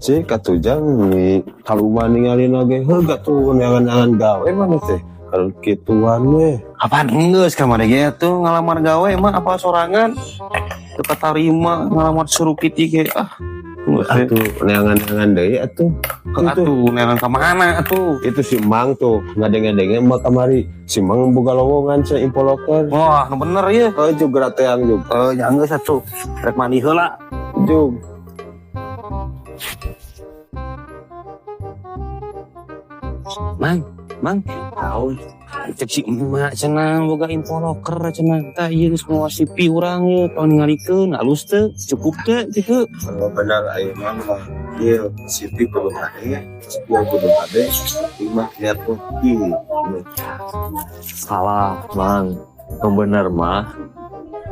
Si katujang ni kalau mah ningali lagi heuh tuh neangan-neangan gawe mana teh. Kalau kituan we. Apaan geus kamari ge tuh ngalamar gawe mah apa sorangan. Teu katarima ngalamar surukit ge ah. Geus we. Atuh neangan-neangan deui atuh. Atuh neangan ka mana atuh? Itu si Mang tuh ngadenge-denge mah kamari. Si Mang boga lowongan cenah info loker. Wah, nu bener ya. Oh juga teang juga. Eh, ya geus atuh. Rek mandi heula. Jug. Mang, Mang, Tahu. Cek si emak cenah boga info loker cenah. Tah ieu geus mawa CV urang ieu tong ningalikeun alus teu, cukup teu kitu. Kalau benar ayeuna mah ieu CV kudu kade, skill kudu kade, penting mah networking. Salah, Mang. Nu bener mah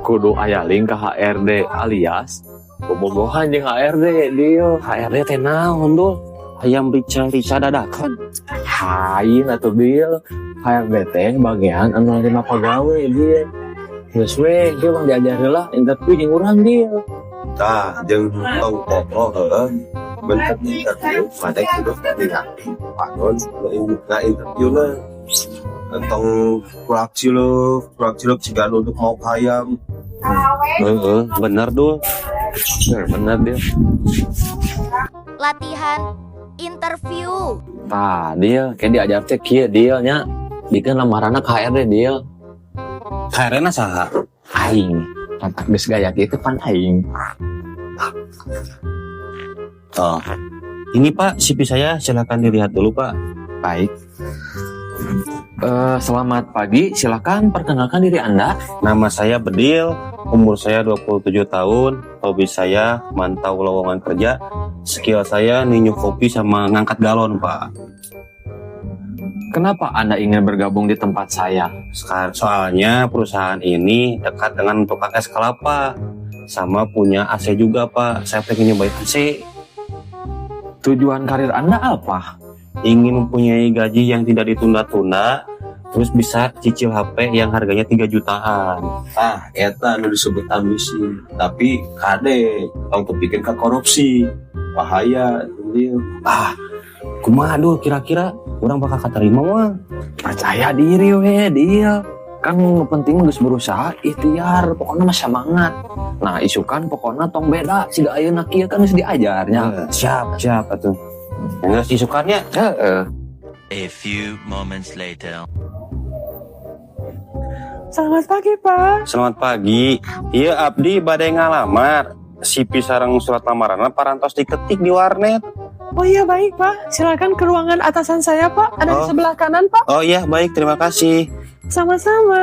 kudu aya link ke HRD alias bobogohan jeung HRD dia. HRD teh naon, Dul? Hayam rica-rica dadakan. Lain atuh, Bil. HRD teh bagian anu nerima pagawe dia. Geus we, kieu Bang diajar heula interview jeung urang dia. Tah, jeung tong popo heueuh. Bentuk interview maneh kudu ningali panon na interview na. Entong kulak ciluk, kulak ciluk siga nu untuk mau hayam. Heeh, bener, Dul. Bener, bener dia. Latihan interview. Tah, dia kayak diajar teh kieu dia nya. Bikin lamaranna ke HRD dia. HRD na saha? Aing. Pantak geus gaya kieu pan aing. Oh. Ini Pak, CV saya silakan dilihat dulu, Pak. Baik. Selamat pagi, silakan perkenalkan diri Anda. Nama saya Bedil, umur saya 27 tahun, hobi saya mantau lowongan kerja, skill saya ninyu kopi sama ngangkat galon, Pak. Kenapa Anda ingin bergabung di tempat saya? Soalnya perusahaan ini dekat dengan tukang es kelapa, sama punya AC juga, Pak. Saya pengen nyobain AC. Tujuan karir Anda apa? Ingin mempunyai gaji yang tidak ditunda-tunda, terus bisa cicil HP yang harganya 3 jutaan. Ah, eta anu disebut ambisi. Tapi kade tong kepikir ke korupsi. Bahaya dia. Ah, kumaha, Dul, kira-kira urang bakal keterima mah? Percaya diri we dia. Kan nu penting geus berusaha, ikhtiar, pokoknya mah semangat. Nah, isukan pokoknya tong beda siga ayeuna kieu kan geus diajarnya. Siap, siap atuh. Geus isukannya. Heeh. A few moments later. Selamat pagi, Pak. Selamat pagi. Iya, abdi bade ngalamar. CV sareng surat lamaran parantos diketik di warnet. Oh iya, baik, Pak. Silakan ke ruangan atasan saya, Pak. Ada di Oh. sebelah kanan, Pak. Oh iya, baik, terima kasih. Sama-sama.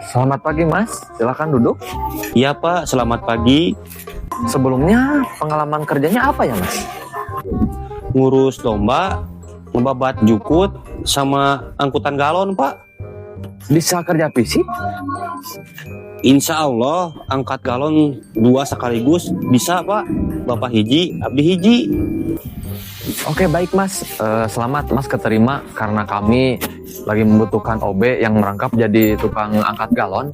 Selamat pagi, Mas. Silakan duduk. Iya Pak, selamat pagi. Sebelumnya pengalaman kerjanya apa ya, Mas? Ngurus domba, ngebabat jukut, sama angkutan galon, Pak. Bisa kerja fisik? Insya Allah angkat galon dua sekaligus bisa, Pak. Bapak hiji, abdi hiji. Oke, baik, Mas. Selamat Mas keterima karena kami lagi membutuhkan OB yang merangkap jadi tukang angkat galon.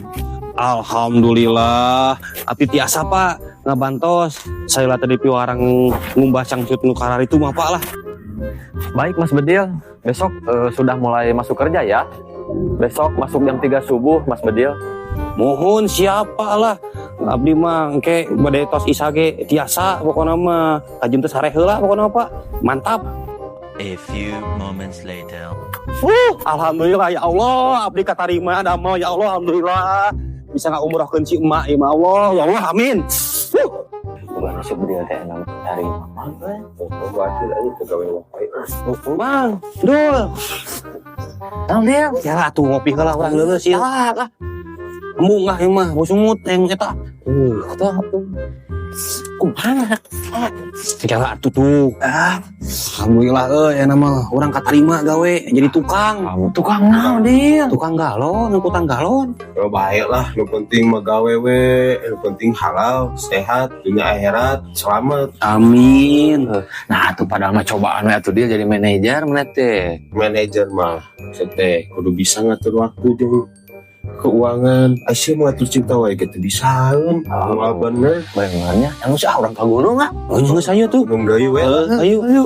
Alhamdulillah, abdi tiasa, Pak, ngabantos. Saya lah tadi piwarang ngumbah cangcut nu itu mah, Pak lah. Baik, Mas Bedil, besok sudah mulai masuk kerja ya. Besok masuk jam 3 subuh, Mas Bedil. Mohon siapa lah. Abdi mah engke bade tos isa ge tiasa pokokna mah. Kajem teh sare heula pokokna, Pak. Mantap. A few moments later. Alhamdulillah ya Allah, abdi katarima damel ya Allah, alhamdulillah. Bisa ngaumrohkeun si emak ya Allah, ya Allah, amin. Bukan nasib Bedil teh enak dari mama. Berarti aja pegawai wae. Bang, Dul. Tang dia. Ya atuh ngopi heula urang leuleus ieu. Ah, lah. Embung ah ieu mah, bau sungut yang eta. Tuh, tuh. Kumaha? Segala atuh tuh. Ah, Alhamdulillah euy, aya mah urang katarima gawe jadi tukang. Kamu tukang naon, Dil? Tukang galon, ngangkutan galon. Oh, baik lah, nu penting mah gawe we, nu penting halal, sehat, dunia akhirat, selamat. Amin. Nah, tuh padahal mah cobaan we atuh, Dil, jadi manajer mana teh. Manajer mah teh kudu bisa ngatur waktu jeung keuangan. Aisyah mau ngatur cinta wae gitu bisa. Oh. Oh, bener. Bayangannya, yang usah urang ka gunung ah. Oh, nya geus ayo tuh. Gunung deui we. Eh, ayo. Ayo.